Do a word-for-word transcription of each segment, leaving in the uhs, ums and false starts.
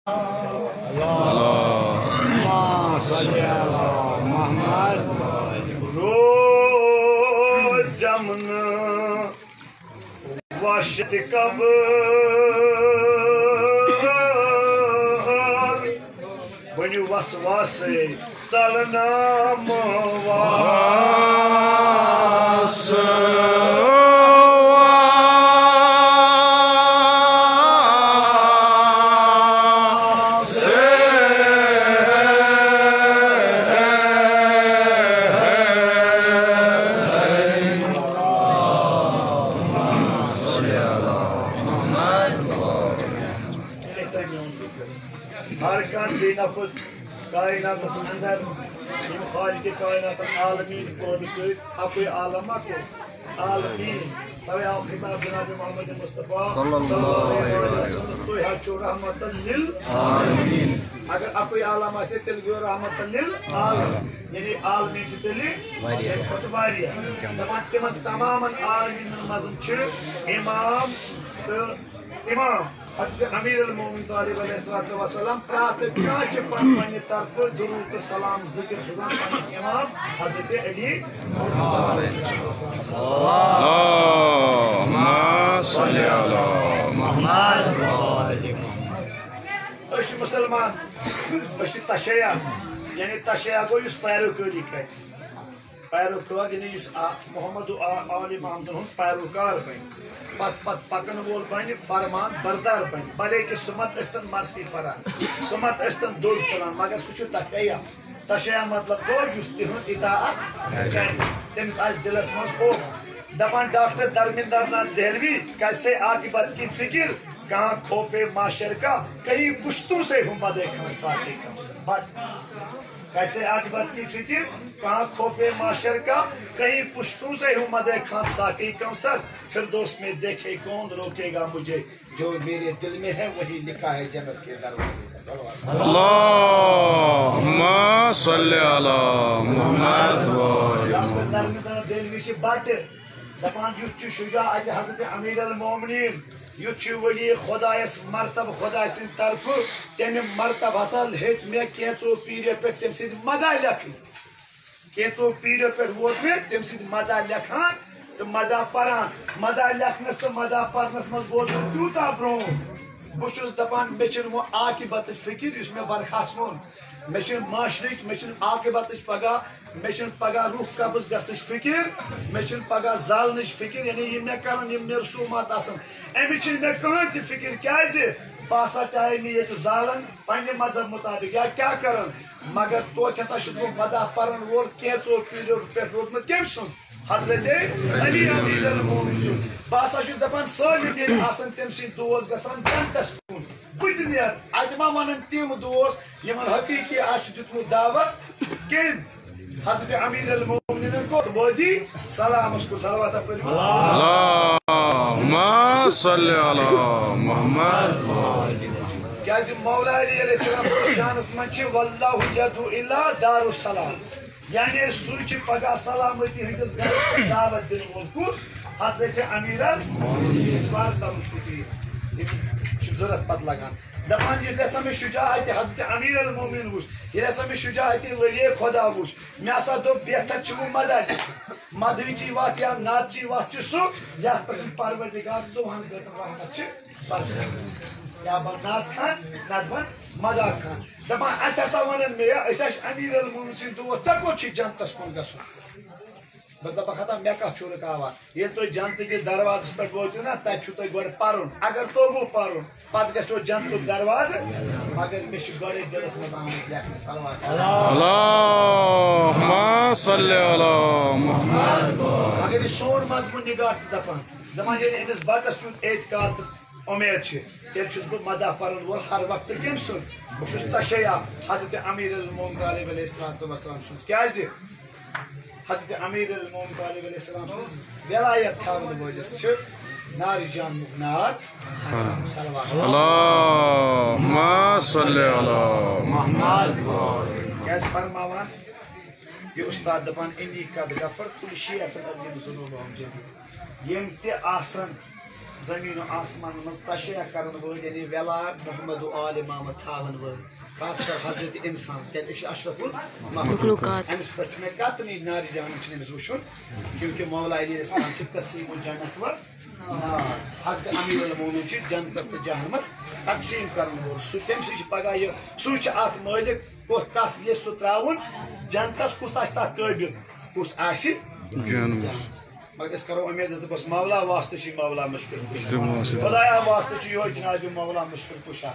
اللهم صل على محمد. روز زمن وشت قبر، ؤنِو وسواسے ژلنام واس. ہر کانٛہہ زینفٕژ کائناتس اندر یِم خالق کائنات عالمین پٲدٕ کٔرۍ، اَکُے عالم ما کوٚر؟ عالمین۔ توے آو خطاب جناب محمد مصطفیٰ صلی اللہ علیہ وسلم۔ تُہۍ حظ چھِو رحمتاً للعالمین۔ اگر اَکُے عالم آسہِ، تیٚلہِ گوٚو رحمتاً للعالمین۔ یعنی عالمین چھِ تیٚلہِ واریاہ۔ تَمہِ کھۄتہٕ واریاہ۔ دَپان تِمن تمامن عالمیٖنن منٛز چھِ امام تہٕ امام حضرت امیر المومنین طالب علیہ الصلوۃ والسلام، پرٛٮ۪تھ کانٛہہ چھِ پننہِ پننہِ طرفہٕ درود تہٕ سلام ذکر سوزان پننِس امام حضرت علی۔ اللهم صل على محمد۔ أسۍ چھِ مسلمان، أسۍ چھِ تشیع، یعنی تشیع گوٚو یُس پیروکٲری کرِ۔ پیروکار، یعنی یُس آ-، محمد و آ-، آل محمدن ہُنٛد پیروکار بنہِ، پتہٕ پتہٕ پکن وول بنہِ، فرمان بردار بنہِ، بھلے کہ سُہ مت ٲسۍتن مرثی پران، سُہ مت ٲسۍتن دۄد تُلان، مگر سُہ چھُ تشیع۔ تشیع مطلب گوٚو یُس تِہُنٛز اطاعت کرِ، تٔمِس آسہِ دِلس منٛز خوف۔ دپان ڈاکٹر دھرمیندر ناتھ دہلوی، کیسے عاقبت کی فکر، کہاں خوف محشر کا، کہیں پشتوں سے ہوں مدے خان ساقی کا۔ بٹ کیسے عاقبت کی فکر، کہاں خوف محشر کا، کہیں پشتوں سے ہوں مدے خان ساقی کوثر، فردوس میں دیکھے کون روکے گا مجھے، جو میرے دل میں ہے وہی لکھا ہے جنت کے دروازے کا۔ صلوات۔ اللهم صل على محمد وآل محمد۔ دلوی چھِ بٹہٕ دپان، یُتھ چھُ شجاع اتہِ حضرت امیر المومنین، یُتھ چھُ ولی خدایس مرتبہ خدای سٕنٛدِ طرفہٕ، تمہِ مرتبہ ہسا ہیٚتۍ مےٚ کینٛژو پیٖریو پٮ۪ٹھ تٔمۍ سٕنٛدۍ مداح لیکھٕنۍ۔ کینٛژو پیٖریو پٮ۪ٹھ ووت مےٚ تٔمۍ سٕنٛدۍ مداح لیکھان تہٕ مداح پران۔ مداح لیکھنس تہٕ مداح پرنس منٛز گوس بہٕ تیوٗتاہ برونٛہہ۔ بہٕ چھُس دپان، مےٚ چھِنہٕ وۄنۍ عاقبتٕچ فکر، یُس مےٚ برخاست ووٚن۔ مےٚ چھِنہٕ معاشرٕچ، مےٚ چھِنہٕ عاقبتٕچ پگاہ، مےٚ چھِنہٕ پگاہ روح قبض گژھنٕچ فکر، مےٚ چھِنہٕ پگاہ زالنٕچ فکر، یعنی یِم مےٚ کرن یِم مےٚ رسومات آسن، اَمِچ چھِنہٕ مےٚ کٕہٕنۍ تہِ فکر۔ کیازِ؟ بہٕ ہسا چاہے نہٕ ییٚتہِ زالن پننہِ مذہب مطابق یا کیٛاہ کرن، مگر توتہِ ہسا چھُس بہٕ مداح پرن وول کینٛژو پیٖریو پٮ۪ٹھ روٗدمُت کٔمۍ سُنٛد؟ حضرت علی امیر المومنین سُنٛد۔ بہٕ ہسا چھُس دپان، سٲلِم ییٚلہِ آسن تٔمۍ سٕنٛدۍ دوس گژھان جنتس کُن، بہٕ تہِ نیرٕ۔ اتہِ ما ونن تِم دوس یِمن حقیقی آسہِ دیُتمُت دعوت؟ کٔمۍ؟ حضرت امیر المومنین کوٚت؟ وادی سلامس کُن۔ صلوات پٔرِو۔ اللهم صل على محمد۔ کیازِ مولا علی علیہ السلام سٕنٛدِس شانس منٛز چھِ، واللہ یدعو الی دار السلام، یعنی سُے چھُ پگاہ سلامتی ہٕنٛدِس گرس کُن دعوت دِنہٕ وول۔ کُس؟ حضرت امیر المومنین۔ یہِ چھُ ضرورت پتہٕ لگان۔ دپان، ییٚلہِ ہسا مےٚ شجاع اتہِ حضرت امیر المومنین وُچھ، ییٚلہِ ہسا مےٚ شجاع اتہِ ولی خدا وُچھ، مےٚ ہسا دوٚپ، بہتر چھُ وۄنۍ مدد۔ مدہٕچی وتھ یا نعتچی وتھ چھِ سُہ، یتھ پٮ۪ٹھ پروردگار ژوٚوُہن گٲنٛٹن رحمت چھِ برسان۔ یا بن نعت خان، نتہٕ بن مداح خان۔ دپان، اتہِ ہسا ونن مےٚ، أسۍ ہا چھِ امیر المومنین سٕنٛدۍ دوس، ژےٚ کوٚت چھُے جنتس کُن گژھُن؟ بہٕ دپکھ ہتا، مےٚ کتھ چھُو رُکاوان؟ ییٚلہِ تُہۍ جنتہٕ کِس دروازس پٮ۪ٹھ وٲتِو نا، تتہِ چھُو تۄہہِ گۄڈٕ پرُن۔ اگر توٚگوٕ پرُن، پتہٕ گژھو جنتُک دروازٕ، مگر مےٚ چھُ گۄڈے دِلس منٛز آمُت لیکھنہٕ۔ صلوات۔ اللهم صل على محمد۔ مگر یہِ سون مذہب نگار تہِ دپان، دپان ییٚلہِ أمِس بٹس تیُتھ اعتقاد تہٕ اُمید چھِ، تیٚلہِ چھُس بہٕ مداح پرن وول ہر وقتہٕ کٔمۍ سُنٛد؟ بہٕ چھُس تشیع حضرت امیر المومنین طالب علیہ الصلوۃ والسلام سُنٛد۔ کیازِ؟ حضرت امیر المومنین طالب علیہ السلام سٕنٛز ولایت تھاونہٕ وٲلِس چھِ نار جہنمُک نار حرام۔ صلوات۔ اللهم صل على محمد۔ کیازِ فرماوان یہِ اُستاد دَپان، انی قد غفرت لشیعۃ الذین ذنوبہم جمیعا۔ یِم تہِ آسن زمین و آسمان منٛز تشریح کرن وٲلۍ، یعنی ویلا محمد و آل محمد تھاون وٲلۍ، خاص کر حضرت انسان، کیازِ أسۍ چھِ اشرف المخلوق۔ مخلوقات۔ أمِس پٮ۪ٹھ چھِ مےٚ قطعی نارِ جہنم چھِنہٕ أمِس وٕچھُن، کیونکہ مولا علی السلام چھِ قسیم الجنت و نار۔ حضرت امیر المومنین چھِ جنتس تہٕ جہنمس تقسیم کرن وول۔ سُہ تٔمۍ سٕے چھِ پگاہ یہِ، سُے چھُ اتھ مٲلِک، کُس کس یہِ سُہ تراوُن جنتس، کُس آسہِ تتھ قٲبل، کُس آسہِ جہنمس۔ مگر أسۍ کرو اُمید، دوٚپُس، مولا واسطہٕ چھُے مولا مُشکِل کُشا۔ تِم واسطہٕ۔ خدایا واسطہٕ چھُ یِہوٚے جناب مولا مُشکِل کُشا۔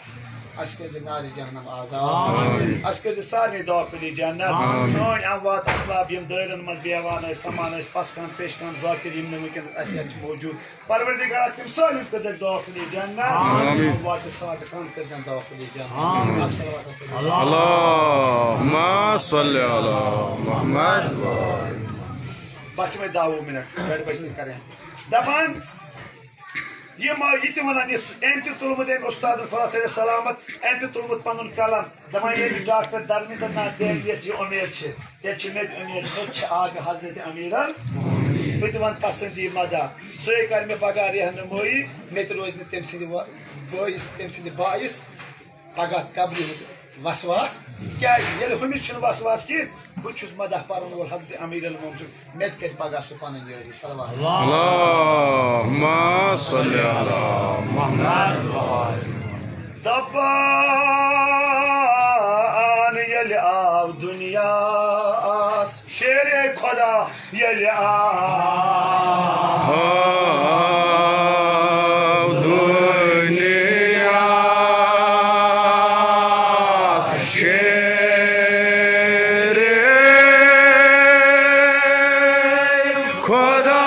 اَسہِ کٔرۍ زِ نارِ جہنم آزاد۔ آمین۔ اَسہِ کٔرۍ زِ سارنٕے دٲخلی جنت۔ آمین۔ سٲنۍ اموات اسلاب یِم دٲیرن منٛز بیٚہوان ٲسۍ، سمان ٲسۍ، پسکان پیشکان ذاکر یِم نہٕ وٕنکیٚنَس اَسہِ یَتھ چھِ موجود۔ پروردگارا، تِم سٲلِم کٔرۍزٮ۪کھ دٲخلی جنت۔ آمین۔ اموات صادقان کٔرۍزٮ۪ن دٲخلی جنت۔ آمین۔ آپ صلوات پٔرِو۔ اللہم صل علی محمد۔ بس یِمے دَہ وُہ منٹ، ڈۄڈِ بجہِ تہِ کریں۔ دپان، یہِ ما، یہِ تہِ ونان، یہِ أمۍ تہِ تُلمُت، أمۍ اُستادن خۄدا تھٲوِنَس سلامت، أمۍ تہِ تُلمُت پنُن قلم۔ دپان، ییٚلہِ ڈاکٹر درمیٖندر ناتھ دہلویَس یہِ اُمید چھِ، تیٚلہِ چھِ مےٚ تہِ اُمید، مےٚ تہِ چھِ اکھ حضرت امیر ال۔ بہٕ تہِ ونہٕ تسٕنٛدی مدد۔ سُے کرِ مےٚ پگاہ رہنمٲیی، مےٚ تہِ روزِ نہٕ تٔمۍ سٕنٛدِ وا-، بٲیِس، تٔمۍ سٕنٛدِ باعث پگاہ قبرِ ہُنٛد وسواس۔ کیٛازِ؟ ییٚلہِ ہُمِس چھُنہٕ وسواس کِہیٖنۍ، بہٕ تہِ چھُس مدح پرن وول حضرت امیر المومنین سُنٛد، مےٚ تہِ کَرِ پگاہ سُہ پنٕنۍ یٲری۔ صلوات۔ اللہم صل علی محمد۔ دپان ییٚلہِ آو دُنیاہَس شیرے خدا، ییٚلہِ آو آو دُنیاہَس شیرے خدا۔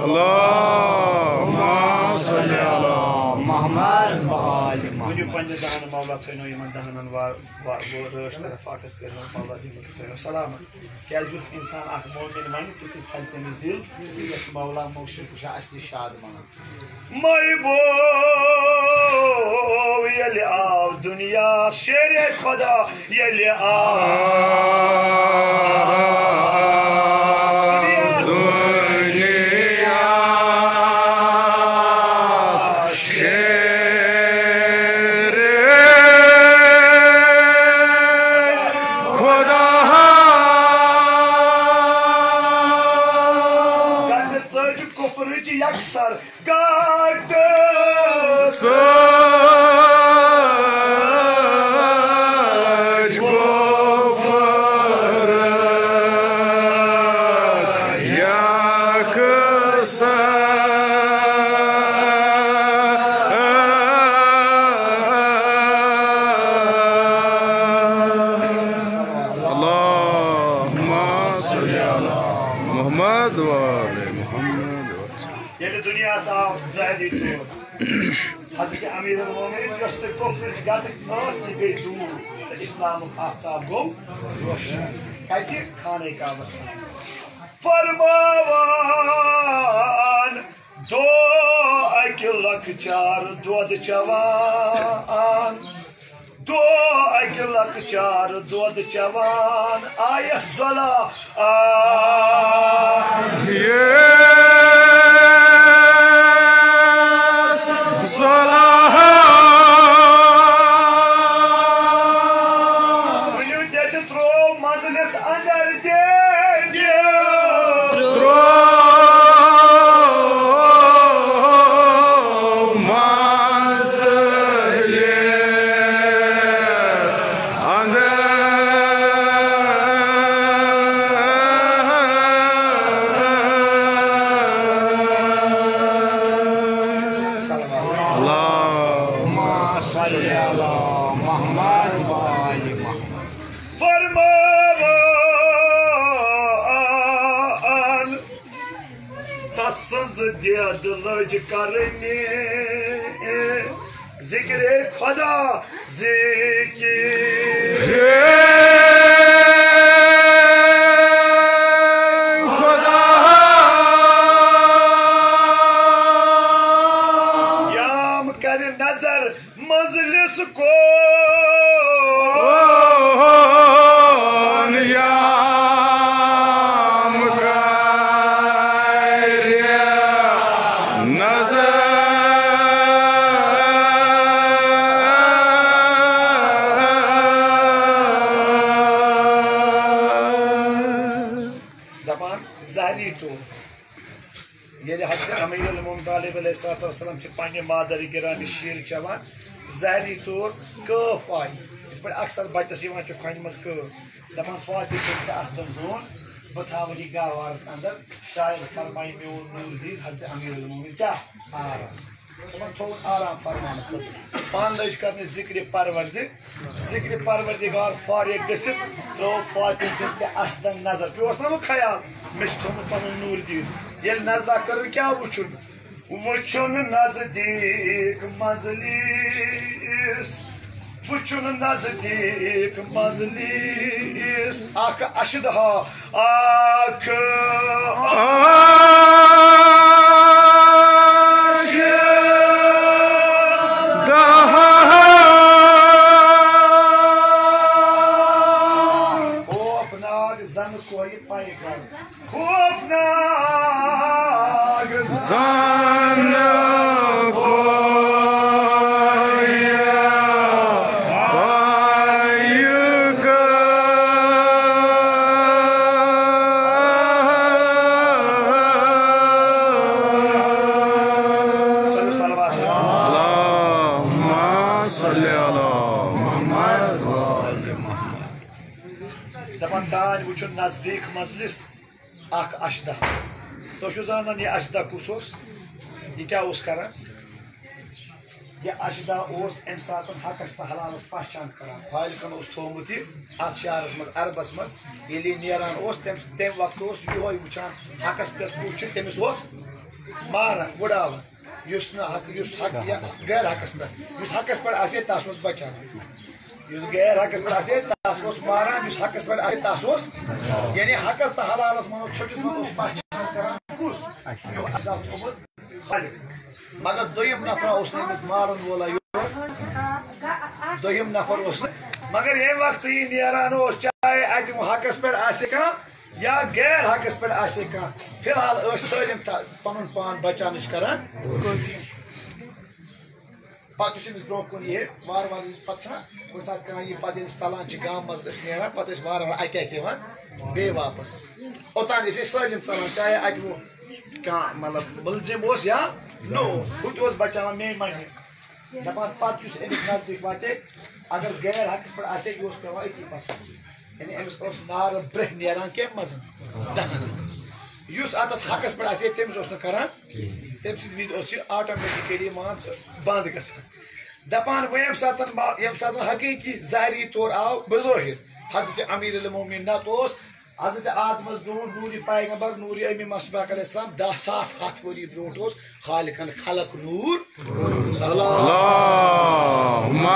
اللہم صل علی محمد و آل محمد۔ ؤنِو پننہِ دہن مولا تھٲینو یِمن دہنن وار وار رٲچھ تہٕ رفاقت کٔرِنو مولا دِمو تھٲینو سلامت۔ کیازِ یُتھ انسان اکھ مومن ونہِ، تیُتھُے پھلہِ تٔمِس دِل، تیُتھُے گژھِ مولا موشی کُشا اصلی شادمان۔ محبوب ییٚلہِ آو دُنیا شیرے خدا، ییٚلہِ آو دُنیا دُنیا شیرے خدا۔ گنڈٕ ژٔج کفرٕچ یکسر گاٹہٕ۔ ژٔج کفر یکسر۔ اللہم صل علی محمد و آل محمد۔ ییٚلہِ دُنیاہَس آو زہری دور، حضرت امیر المومنین، یۄس تہِ کفرٕچ گتٕکۍ ٲس، یہِ گٔے دوٗر تہٕ اسلامُک آفتاب گوٚو روشن۔ کتہِ؟ خانہ کعبس منٛز۔ فرماوان دو اکہِ لۄکچار دۄد چٮ۪وان۔ دو اکہِ لۄکچار دۄد چٮ۪وان آیس زۄلا۔ آ۔ یس زۄلا۔ ؤنِو تیٚلہِ ترٛوو منزلس اندر۔ ترٛوو منزلس اندر۔ اللہم صل علی محمد و آل محمد۔ فرماوان تسٕنٛز دید لٔج کرنہِ ذکرِ خدا، ذکرِ خدا۔ یام کرِ نظر منزلس کُن، یام کرِ زہری طور، ییٚلہِ حضرت امیر المومنین طالب علیہ الصلوۃ والسلام چھِ پننہِ مادر گرامی شیٖر چٮ۪وان، زہری طور کٲف آیہِ، یِتھ پٲٹھۍ اکثر بچس یِوان چھِ کھۄنہِ منٛز کٲف، دپان فاطمہ بنت اسدن زون بہٕ تھاوٕ یہِ گہوارس اندر، شاید فرمایہِ میون نوٗر دیٖد حضرت امیر المومنین کیٛاہ آرام۔ تِمن تھوٚوُن آرام فرمانہٕ خٲطرٕ۔ پانہٕ لٔج کرنہِ ذِکرِ پروردِ، ذِکرِ پروردِگار فارغ گٔژھِتھ ترٛوو فاطمہ بنت اسدن نظر۔ پیوس نہ وۄنۍ خیال، مےٚ چھُ تھوٚومُت پنُن نوٗر دیٖد۔ ییٚلہِ نظرا کٔرٕن، کیٛاہ وُچھُن؟ وُچھُن نزدیٖک منزلِس، وُچھُن نزدیٖک منزلِس۔ اکھ اشدہا، اکھ اشدہا۔ خوفناک زن کوہہِ پیغام۔ خوفناک زن کوہہِ پیغام۔ اللہم صل علی محمد و آل محمد۔ دپان تانۍ وٕچھُن نزدیٖک منزلِس اکھ اشدہ۔ تُہۍ چھِو زانان یہِ اشدہ کُس اوس؟ یہِ کیٛاہ اوس کران؟ یہِ اشدہ اوس اَمہِ ساتہٕ حقس تہٕ حلالس پہچان کران۔ خالقن اوس تھوٚومُت یہِ اتھ شہرس منٛز، عربس منٛز۔ ییٚلہِ یہِ نیران اوس، تَمہِ، تَمہِ وقتہٕ اوس یِہوے وٕچھان حقس پٮ۪ٹھ کُس چھُ، تٔمِس اوس ماران، وٕڑاوان۔ یُس نہٕ حق، یُس حق یا غیر حقس پٮ۪ٹھ، یُس حقس پٮ۪ٹھ آسہِ ہے، تس اوس بچاوان۔ یُس غیر حقس پٮ۪ٹھ آسہِ ہے، تس اوس ماران، یُس حقس پٮ۪ٹھ آسہِ ہے، تس اوس، یعنی حقس تہٕ حلالس منٛز اوس، ژھۄٹھِس منٛز اوس پہچان کران کُس؟ یہِ اوس عذاب تھوٚومُت خالق۔ مگر دوٚیِم نفرا اوس نہٕ أمِس مارن وولا یوت۔ دوٚیِم نفر اوس نہٕ۔ مگر ییٚمہِ وقتہٕ یہِ نیران اوس، چاہے اتہِ حقس پٮ۪ٹھ آسہِ کانٛہہ، یا غیر حقس پٮ۪ٹھ آسہِ کانٛہہ، فی الحال ٲسۍ سٲلِم تہ-، پنُن پان بچاونٕچ کران۔ پتہٕ یُس أمِس برونٛہہ کُن یِہے وارٕ وارٕ، پتہٕ چھِنہ کُنہِ ساتہٕ کانٛہہ یہِ، پتہٕ ییٚلہِ أسۍ ژلان چھِ گامہٕ منٛز، أسۍ نیران، پتہٕ ٲسۍ وارٕ وارٕ اکہِ اکہِ یِوان بیٚیہِ واپس۔ اوٚتام ٲسۍ أسۍ سٲلِم ژلان، چاہے اتہِ وۄنۍ کانٛہہ مطلب مُلزِم اوس یا نہٕ اوس، ہُہ تہِ اوس بچاوان میٚیہِ منہِ۔ دپان پتہٕ یُس أمِس نزدیٖک واتہِ، اگر غیر حقس پٮ۪ٹھ آسہِ ہے، یہِ اوس پٮ۪وان أتی پتھ۔ یعنی أمِس اوس نار برٛہ نیران کَمہِ منٛز؟ دَہَن۔ یُس اَتَس حقس پٮ۪ٹھ آسہِ ہے، تٔمِس اوس نہٕ کران۔ تٔمۍ سٕنٛدِ وِزِ اوس یہِ آٹومیٹکلی، مان ژٕ، بنٛد گژھان۔ دپان وۄنۍ ییٚمہِ ساتہٕ ما-، ییٚمہِ ساتہٕ حقیٖقی ظٲہری طور آو بظٲہر حضرت امیر المومنین، نتہٕ اوس حضرت آدمس برونٛٹھ نوٗرِ پیغمبر، نوٗرِ امی مصباح علیہ السلام، دَہ ساس ہَتھ ؤری برونٛٹھ اوس خالقن خلق نوٗر۔ اللہم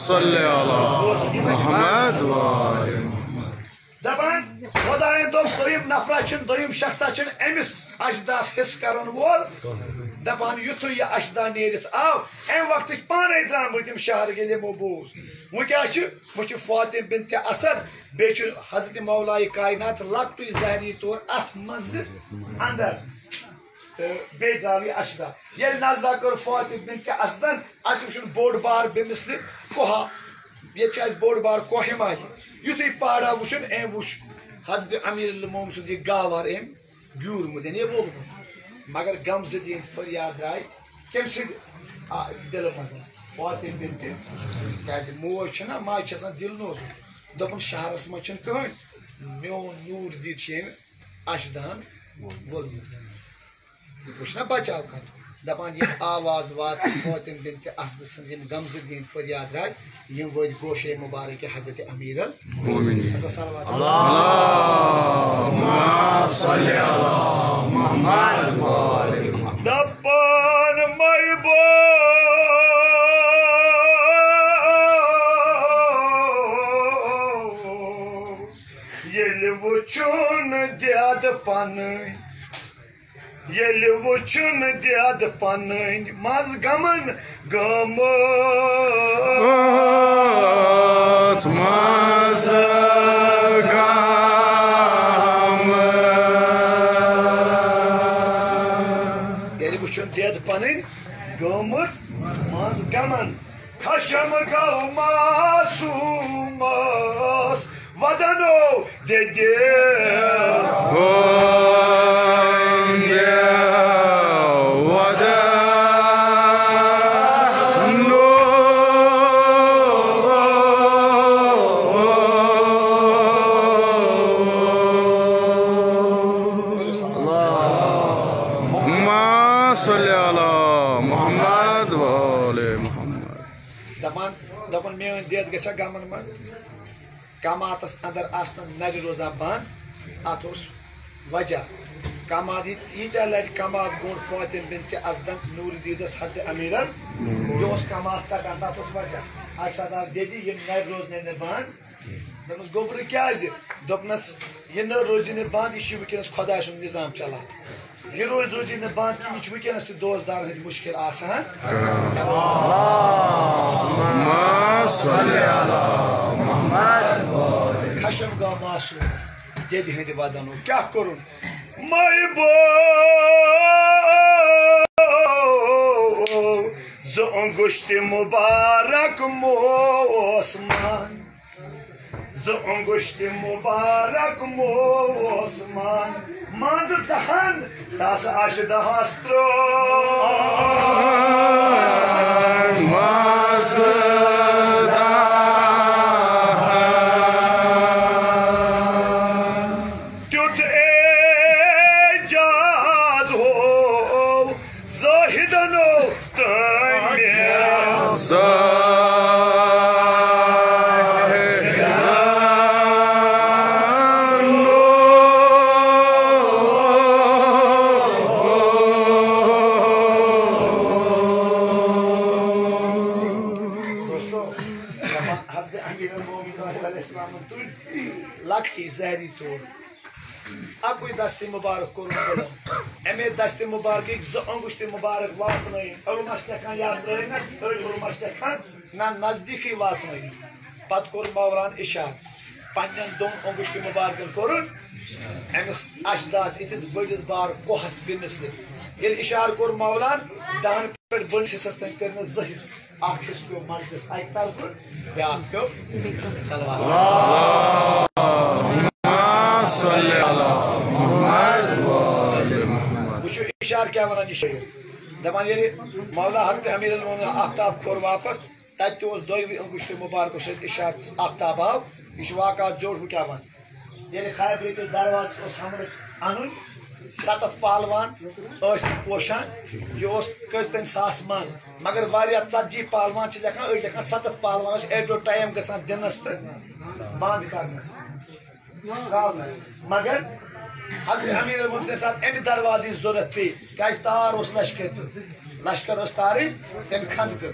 صل علی محمد و آل محمد۔ دپان خدایَن دوٚپ، دوٚیِم نفرا چھُنہٕ، دوٚیِم شخصا چھُنہٕ أمِس اجداس حصہٕ کرن وول۔ دپان یُتھُے یہِ اجدا نیٖرِتھ آو، امہِ وقتہٕ چھِ پانے درٛامٕتۍ یِم شہر، ییٚلہِ یِمو بوٗز۔ وۄنۍ کیٛاہ چھُ؟ وۄنۍ چھُ فاطمہ بنت اسد، بیٚیہِ چھُ حضرت مولائے کائنات لۄکٹُے ظٲہری طور اتھ منزلس اندر۔ تہٕ بیٚیہِ درٛاو یہِ اشدا۔ ییٚلہِ نظرا کٔر فاطمہ بنت اسدن، اتہِ وُچھُن بوٚڑ بار بے مثلہِ کوہ۔ ییٚتہِ چھُ اَسہِ بوٚڑ بار کوہ ہمالی۔ یُتھُے پہاڑا وُچھُن، أمۍ وُچھ حضرت امیر المومنین سُنٛد یہِ گہوار، أمۍ گیوٗرمُت، یعنی ووٚلمُت۔ مگر غمزدٕہ ہٕنٛدۍ فریاد درٛاے کٔمۍ سٕنٛدِ؟ آ، دِلہٕ منٛز۔ فاطمہ بنت، کیٛازِ موج چھےٚ نا، ماجہِ چھِ آسان دِل نوزُن۔ دوٚپُن، شہرس منٛز چھُنہٕ کٕہٕنۍ، میون نوٗر دیٖد چھُ ییٚمہِ اشدہن ووٚلمُت۔ وٕچھ نا بچاو کر۔ دپان ییٚلہِ آواز واژ فاطمہ بنت اسد سٕنٛز، یِم غمزدٕہ ہٕنٛدۍ فریاد درٛاے، یِم وٲتۍ گوشے مبارک حضرت امیر المومنین۔ ہسا صلوات۔ اللہم صل علی محمد و آل محمد۔ دپان مے بوز، ییٚلہِ وُچھُن دید پنٕنۍ، ییٚلہِ وُچھُن دید پنٕنۍ منٛز غمن گٲمٕژ۔ ٲس منٛز غم۔ ییٚلہِ وُچھُن دید پنٕنۍ گٲمٕژ منٛز غمن، خشم گوٚو معصومس ودنو دِدِ۔ ہو۔ گژھِ ہا گامن منٛز کماتس اندر آسنس نرِ روزان بند۔ اتھ اوس وجہ۔ کماد ییٖتۍ-، ییٖتیٛاہ لٹہِ کماد گوٚنٛڈ فاطمہ بنت ازدن نور دیدس حضرت امیرن، یہِ اوس کماد ژٹان، تتھ اوس وجہ۔ اکہِ ساتہٕ آو دٮ۪دِ، یِم نرِ روزنَے نہٕ بند۔ دوٚپنس، گوٚبرٕ کیٛازِ؟ دوٚپنس، یہِ نہ روزِ نہٕ بند، یہِ چھُ وٕنکیٚنس خۄداے سُنٛد نظام چلان۔ یہِ روزِ، روزِ نہٕ بند کِہیٖنۍ، یہِ چھُ وٕنکیٚنس تہِ دوستدارن ہٕنٛدۍ مُشکل آسان۔ خشم گوٚو معصومس، دٮ۪دِ ہٕنٛدِ ودنُک کیٛاہ کوٚرُن؟ مے بو زٕ اۄنگُشتِ مُبارک موسمان۔ زٕ اۄنگُشتِ مُبارک موسمان منٛز دہن تس اَشہِ دہس ترٛوو۔ منٛز دہن۔ تیُتھ اعجاز ہو زاہدنو تٲمہِ۔ زاہدنو۔ دوستو، حضرت امیر المومنین علیہ السلام تُلۍ لۄکٹی زہری تور۔ اَکُے دستِ مُبارک کوٚرُن بُلند۔ اَمے دستِ مُبارکٕکۍ زٕ اۄنگُشتِ مُبارک واتنٲیِن۔ علماء چھِ لیکھان یا ترٛٲوِنَس، أڑۍ علماء چھِ لیکھان نہ، نزدیٖکٕے واتنٲیِن۔ پَتہٕ کوٚر مولان اِشارٕ۔ پنٛنٮ۪ن دۄن اۄنگُشتِ مُبارکَن کوٚرُن أمِس اَشداس یِتھِس بٔڑِس بار کوہَس بِمِثلِ۔ ییٚلہِ اِشارٕ کوٚر مولان، دَہَن پٮ۪ٹھ بٔڑِس حِصَس تام کٔرنَس زٕ حِصہٕ۔ اکھ حصہٕ پیوٚو مسجدس اکہِ طرفہٕ، بیٛاکھ پیوٚو بیٚیہِ طرفہٕ۔ صلوات۔ اللہم صل علی محمد و آل محمد۔ وٕچھِو، اِشارٕ کیٛاہ وَنان یہِ شٲعر۔ دَپان، ییٚلہِ مولا حضرت امیر المومنین آفتاب کھور واپس، تَتہِ تہِ اوس دۄیوٕے اۄنگُشتِ مُبارکو سۭتۍ اِشارٕ، آفتاب آو۔ یہِ چھُ واقعات زیوٗٹھ، بہٕ کیٛاہ وَنہٕ۔ ییٚلہِ خیبرٕ کِس دروازس اوس حملہٕ اَنُن، ستتھ پہلوان ٲسۍ نہٕ پوشان، یہِ اوس کٔژتٲنۍ ساس من، مگر واریاہ ژتجی پہلوان چھِ لیکھان، أڑۍ لیکھان ستتھ پہلوان ٲسۍ ایٹ اے ٹایم گژھان دِنس تہٕ بند کرنس، تراونس۔ مگر حضرت امیر المومنین ساتہٕ امہِ دروازٕچ ضرورت پیٚیہِ، کیازِ تار اوس لشکر دیُن، لشکر ٲس تارٕنۍ تمہِ خندقہٕ۔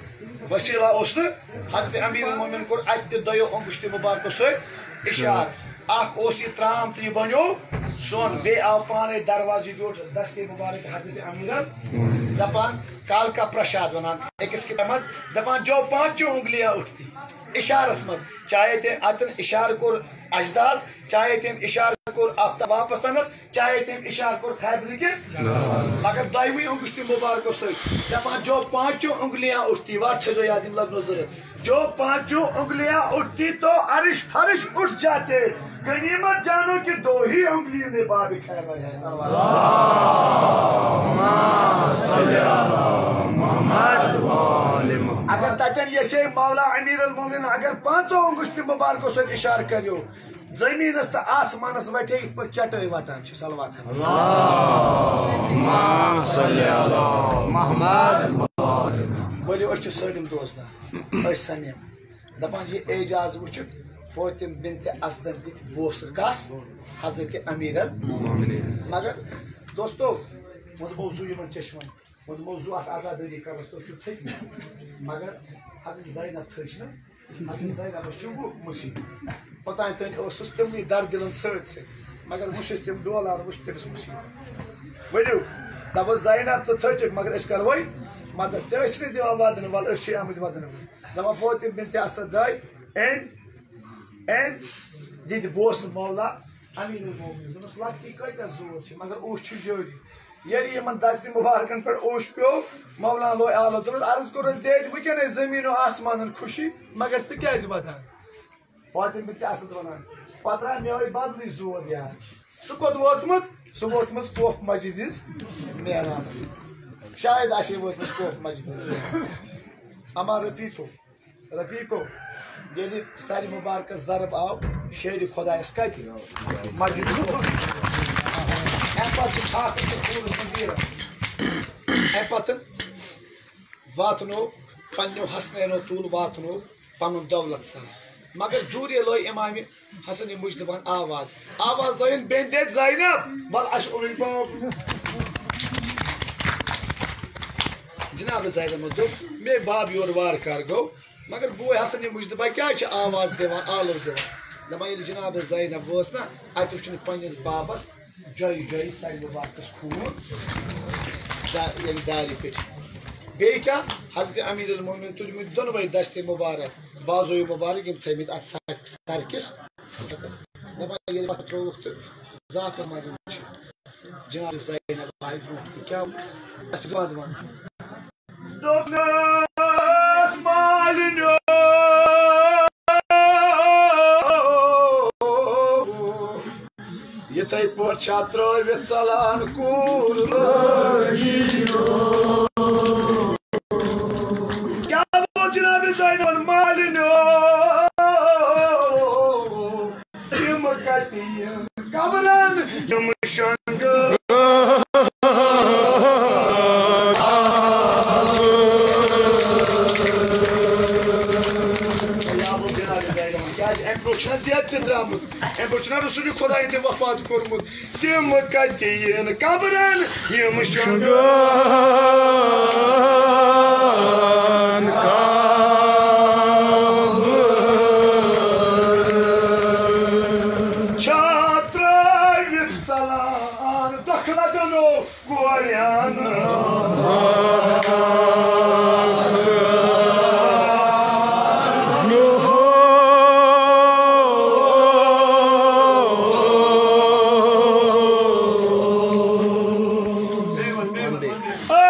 وسیلہ اوس نہٕ۔ حضرت امیر المومنین کوٚر اتہِ تہِ دۄیو اۄنگُشتِ مُبارکو سۭتۍ اشارٕ۔ اکھ اوس یہِ ترام تہٕ یہِ بنیو سۄن۔ بیٚیہِ آو پانے دروازٕ یہِ بیوٗٹھ دستِ مُبارک حضرت امیرن، دپان، کال کا پرشاد ونان أکِس کتابہِ منٛز، دپان، جو پانچوں انگلیاں اٹھتی، اشارس منٛز۔ چاہے تٔمۍ اتٮ۪ن اشارٕ کوٚر اجداس، چاہے تٔمۍ اشارٕ کوٚر آفتاب واپس انس، چاہے تٔمۍ اشارٕ کوٚر خیبرٕ کِس، مگر دۄیوٕے اۄنگُشتِ مُبارکو سۭتۍ دپان، جو پانچوں انگلیاں اٹھتی، وار تھٲیزیو یاد، یِم لگنو ضرورت۔ جو پانچوں انگلیاں اٹھتی تو عرش فرش اٹھ جاتے، غنیمت جانو کہ دو ہی انگلیوں میں باب خیبر ہے۔ صلوات۔ اگر تتٮ۪ن یژھے مولا امیر المومنین، اگر پانژو انگُشتِ مُبارکو سۭتۍ اشارٕ کریو، زمینس تہٕ آسمانس وٹے یِتھ پٲٹھۍ چٹٲے وٹان چھِ۔ صلوات ہا۔ اللہم صل علی محمد۔ ؤلِو، أسۍ چھِ سٲلِم دوستدار، أسۍ سمیم۔ دپان، یہِ اعجاز وٕچھِتھ فاطمہ بنت اسدن دِتۍ بوسہٕ کس؟ حضرت امیر ال۔ مگر دوستو، وۄنۍ موضوع یِمن چشمن، وۄنۍ موضوع اتھ عزادٲری کرنس، تُہۍ چھِو تھٔکۍ۔ مگر حضرت زینب تھٔج نہٕ۔ حضرت زینبس چھُ وُہ مُصیبت۔ اوٚتام تام اوسُس تِمنٕے دردِلن سۭتۍ سۭتۍ، مگر وۄنۍ چھُس تِم ڈولان، وۄنۍ چھُ تٔمِس مُصیبت۔ ؤلِو، دپس، زینب، ژٕ تھٔچِکھ، مگر أسۍ کرہوے مدد۔ ژےٚ ٲسۍ نہٕ دِوان ودنہٕ، ول، أسۍ چھِ آمٕتۍ ودنہٕ۔ دپان، فاطمہ بنت اسد درٛاے، أمۍ، أمۍ دِتۍ بوسہٕ مولا امیر المومنین۔ دوٚپمس، لۄکٹی کۭتیاہ زور چھِ، مگر اوٚش چھُ جٲری۔ ییٚلہِ یِمن دستِ مُبارکن پٮ۪ٹھ اوٚش پیوٚو، مولانا لوے آلو، دوٚپُس، عرض کوٚرُس، دید، وٕنکیٚنَے زٔمیٖنو آسمانن خوشی، مگر ژٕ کیٛازِ ودان؟ فاطمہ بنت اسد ونان، پتہٕ درٛاو میٲنۍ بدلٕے زور یار۔ سُہ کوٚت وٲژمٕژ؟ سُہ ووتمُت کوف مسجد ہٕنٛز محرابس منٛز۔ شاید آسہِ ہے وٲژمٕژ کوف مسجد ہٕنٛز محرابس منٛز۔ اما رفیقو، رفیقو، ییٚلہِ سرِ مبارکس ضرب آو، شیرِ خۄدایس کتہِ؟ مسجد۔ امہِ پتہٕ چھُ چھاکھ تہٕ پھوٗل منظیرن۔ امہِ پتہٕ واتنو پننیو حسنینو طول واتنو پنُن دولت سان۔ مگر دوٗرے لٲے امام حسن مجتباہن آواز۔ آواز لٲیِن بیٚنہِ دٮ۪د زینب، وَل اَسہِ اوٚنُے باب۔ جناب زینبن دوٚپ، مے باب یورٕ وارٕ کارٕ گوٚو، مگر بوے حسن مجتبہ کیٛازِ چھِ آواز دِوان، آلو دِوان؟ دَپان، ییٚلہِ جناب زینب وٲژ نا، اَتہِ وٕچھُن پنٛنِس بابس جایہِ جایہِ سارِوٕے وقتس خوٗن دا-، ییٚمہِ دارِ پٮ۪ٹھ۔ بیٚیہِ کیٛاہ؟ حضرت امیر المومنین تُلمٕتۍ دۄنوَے دستِ مُبارک، بازوی مُبارک، یِم تھٲومٕتۍ اَتھ سر-، سرکِس۔ دَپان، ییٚلہِ پَتہٕ ترٛووُکھ تہٕ زعفران منٛز چھِ جناب زینب آیہِ برٛونٛٹھ کُن۔ کیٛاہ اوس؟ اَسہِ چھِ وَنان۔ دوٚپنَس مالِنیو، یِتھَے پٲٹھۍ چھا ترٛٲوِتھ ژَلان کوٗر لٲجِنیو؟ کیٛاہ گوٚو جناب زینبَن مالِنیو؟ تِم کَتہِ یِن قبرن یِم شنگہٕ۔ کیٛازِ اَمہِ برٛونٛہہ چھُنہ دٮ۪د تہِ درٛامُت، اَمہِ برٛونٛہہ چھُنہ رسول خۄدایَن تہِ وفات کوٚرمُت۔ تِم کَتہِ یِن قبرن یِم شنگہٕ۔ شنگہٕ۔ چھا ترٲوِتھ ژلان دۄکھٕ لدنو کورٮ۪ن۔ آ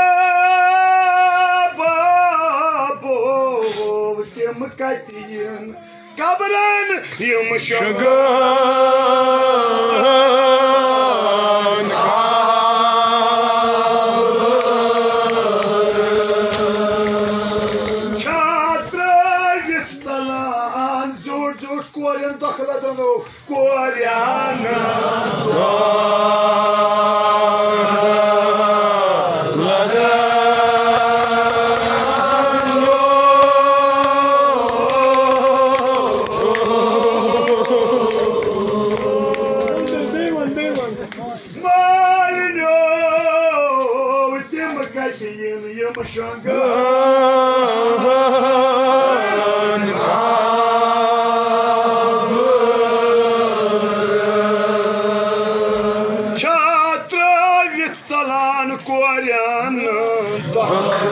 بابو، تِم کَتہِ یِن قبرن یِم شنگہٕ۔ شنگہٕ۔ چھا ترٲوِتھ ژلان زیوٗٹھ زیوٗٹھ کورٮ۪ن دۄکھٕ لدنو کورٮ۪ن۔ مالِنیو، تِم کَتہِ یِن یِم شنگہٕ۔ چھا ترٲوِتھ ژلان کورٮ۪ن دۄکھٕ۔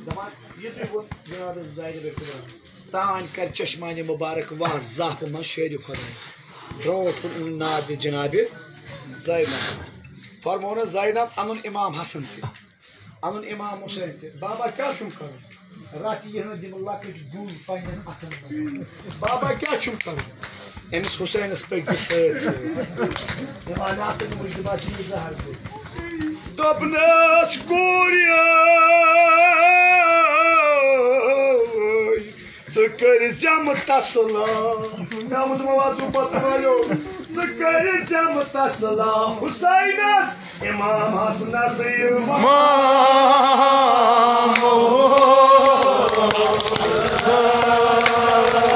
دَپان، یُتُے ووٚن جناب زینب کُبرا۔ تان کر چشمانِ مبارک واہ زاپہٕ منٛز شیرِ خۄداے۔ برونٛٹھ کُن اوٚن ناد جناب زینب۔ فرمونس زینب انُن امام حسن تہِ، انُن امام حسین تہِ۔ بابا کیٛاہ چھُم کرُن؟ راتھ یِہنٛد یِم لۄکٕٹۍ گُلۍ پننٮ۪ن اتھن منٛز۔ بابا کیٛاہ چھُم کرُن؟ أمِس حسینس پٔکۍ زِ سۭتۍ سۭتۍ۔ امام حسن مجتبیٰ سٕنٛدِ زہر گُلۍ۔ دوٚپنس کورِ، ژٕ کٔرۍ زٮ۪م تسلا۔ مےٚ ووٚن وازو پتہٕ والٮ۪و، ژٕ کٔرۍ زٮ۪م تسلا حسینس امام حسنس یہِ مام۔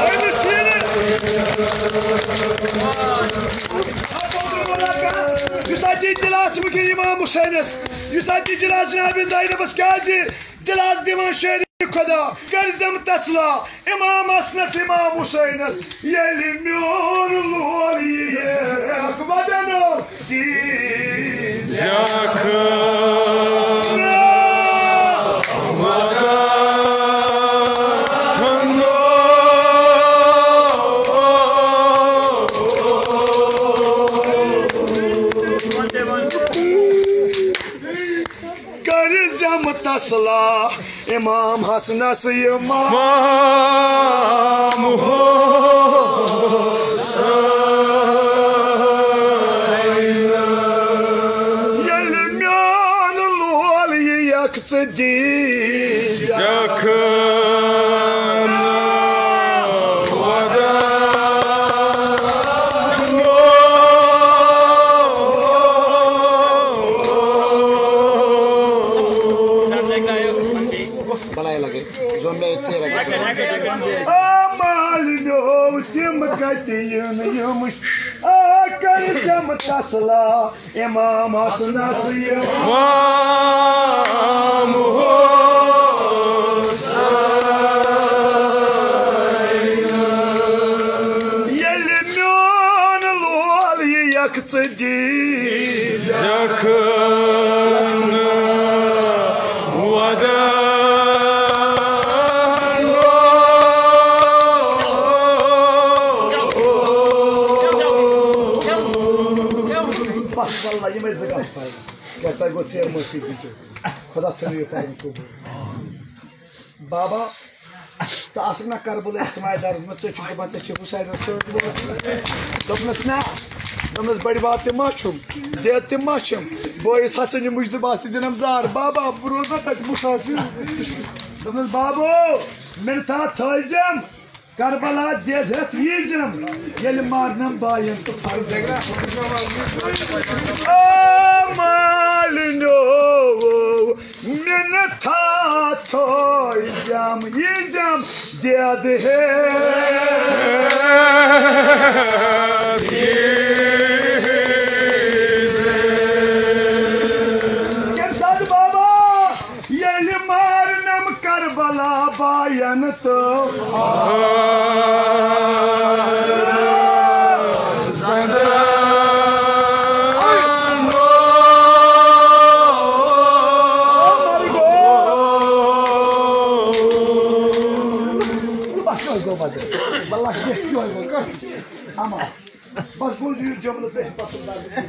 أمِس چھِ یہِ یُس اَتہِ دِلاس وٕنکٮ۪ن امام حسینس، یُس اَتہِ دِلاس جناب زینبس کیازِ دِلاس دِوان شیرِ خۄدا، کٔرۍ زٮ۪م تسلا امام حسنس، امام حسینس، ییٚلہِ میون لول یِیَکھ ودنو دیٖزٮ۪کھ۔ کٔرۍ زٮ۪م تسلا امام حسنس امام حسین۔ ییٚلہِ میون لول یِیَکھ ژٕ دیٖزٮ۪کھ۔ تِم تسلا امام حسنس امام حسین۔ ییٚلہِ میون لول یہِ یکھ ژٕ دی زکھ ودا۔ بس واللہ یِمے زٕ کتھ پرٕ۔ کیٛازِ تۄہہِ گوٚو ژیر معٲفی دِژٕو۔ خدا تھٲیِو یہِ پرُن قبوٗل۔ بابا، ژٕ آسکھ نا کربلہٕ اسماعی دارس منٛز، ژےٚ چھُکھ دپان ژےٚ چھِ حسینس سۭتۍ ووت۔ دوٚپنس نہ، دوٚپنس بٔڈِ بب تہِ ما چھُم، دید تہِ ما چھِم، بٲیِس حسن یہِ مُجدِ بس تہِ دِنم زار۔ بابا، بہٕ روزٕ نا تتہِ مُسافِر۔ دوٚپنس بابو، مِنتھا تھٲیزٮ۪م۔ کربلا دید ہیتھ ییزم، ییٚلہِ مارنم باین تہٕ فرض۔ او مالنیو، مِنتھا تھٲیزم، ییزم دید ہیتھ ییزم۔ کمہِ ساتہٕ بابا؟ ییٚلہِ مارنم کربلا باین تہٕ زندٕ۔ بس یہوے گوٚو بدل۔ واللہ یہوے گوٚو۔ اما بس بوٗزِو یہِ جملہٕ تُہۍ پتہٕ۔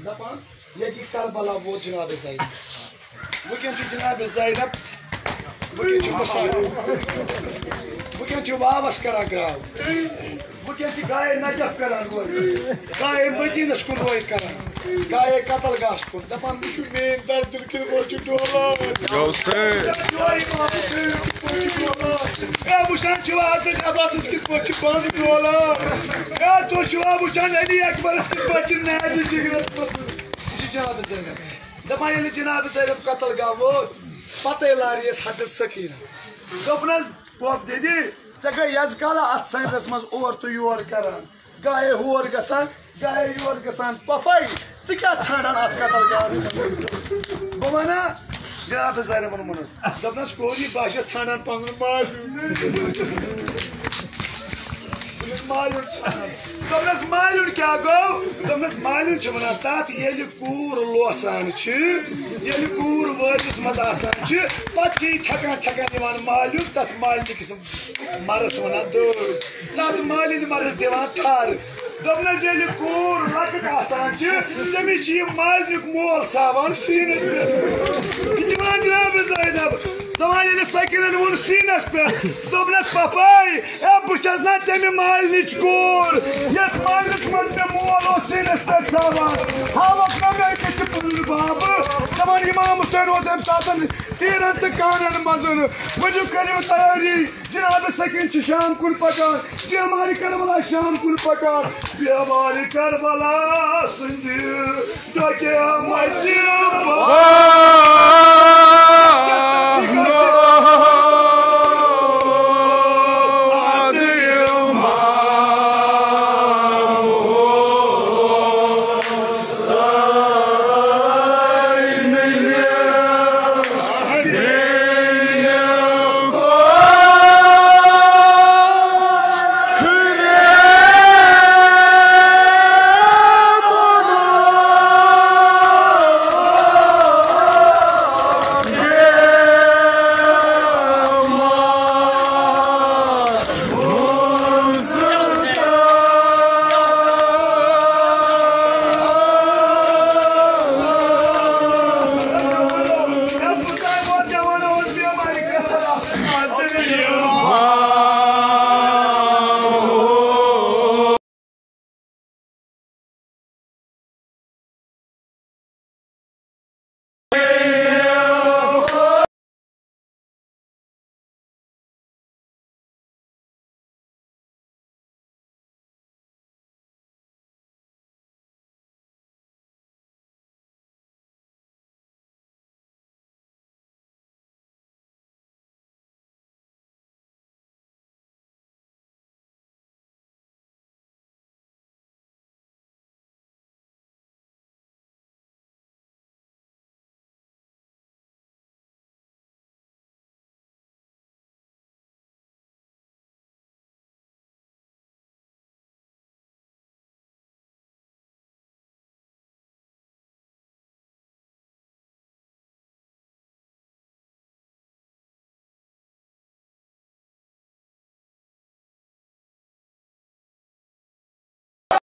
دپان ییٚتہِ کربلا ووت جناب زینب۔ وٕنکیٚن چھُ جناب زینب، وٕنکیٚن چھُ مُسافِر، وٕنکیٚن چھُ واوَس کران گراو، وٕنکیٚن چھِ گایے نجف کران روے، گایے مدیٖنَس کُن روے کران، گایے قتل گاہَس کُن۔ دَپان، "وٕچھِو میٛٲنۍ درد دِل کِتھ پٲٹھۍ چھُ ڈولان۔" گوٚو سۭتۍ۔ جویہِ واپس کِتھ پٲٹھۍ چھُ ڈولان۔ اے، وٕچھان چھِوا حضرت عباسَس کِتھ پٲٹھۍ چھُ بنٛد ڈولان؟ اے، تُہۍ چھِوا وٕچھان علی اکبرَس کِتھ پٲٹھۍ چھِ نازِ جِگرَس منٛز؟ یہِ چھِ جناب زینب۔ دپان ییٚلہِ جناب زینب قتل گاہ وٲژ، پتے لارِ یس حضرت سکینہ۔ دوٚپنس، "پۄپھ دیدی، ژےٚ گٔے یزٕ کالہ اتھ سرس منٛز اورٕ تہٕ یورٕ کران، گاہے ہور گژھان، گاہے یور گژھان، پۄپھے، ژٕ کیٛاہ ژھانڈان اتھ قتل گاہس منٛز؟" بہٕ ونہٕ جناب زینبن ووٚنُس، دوٚپنس، "کوٗری، بہٕ ہا چھَس ژھانڈان پنُن مالیُن۔" دوٚپنس، "مالیُن ژھانڈان۔" دوٚپنس، "مالیُن کیٛاہ گوٚو؟" دوٚپنس، "مالیُن چھِ ونان تتھ، ییٚلہِ کوٗر لوسان چھِ، ییٚلہِ کوٗر وٲرِس منٛز آسان چھِ، پتہٕ چھِ یہِ تھٮ۪کان تھٮ۪کان یِوان مالیُن، تتھ مالنہِ کِس مرس ونان دٲر، تتھ مالِنۍ مرس دِوان تھر۔" دوٚپنس، ییٚلہِ کوٗر لۄکٕٹ آسان چھِ، تٔمِس چھِ یہِ مالنیُک مول ساوان سیٖنس پٮ۪ٹھ۔ یہِ چھِ ونان جناب زینب۔ دپان ییٚلہِ سکیٖنن ووٚن سیٖنس پٮ۪ٹھ، دوٚپنس، "پۄپھے، اے، بہٕ چھَس نا تَمہِ مالنِچ کوٗر، یَتھ مالنِس منٛز مےٚ مول اوس سیٖنس پٮ۪ٹھ ساوان۔ ہاوکھ نا مےٚ أکِس چھِ پنُن بابہٕ۔" دپان امام حسین اوس امہِ ساتن تیٖرن تہٕ کانن منٛز۔ ؤلِو کٔرِو تیٲری۔ جناب سکین چھِ شام کُن پکان، بیمارِ کربلا شام کُن پکان، بیمارِ کربلا سٕنٛدِ ڈۄکہِ مَچہِ پکان۔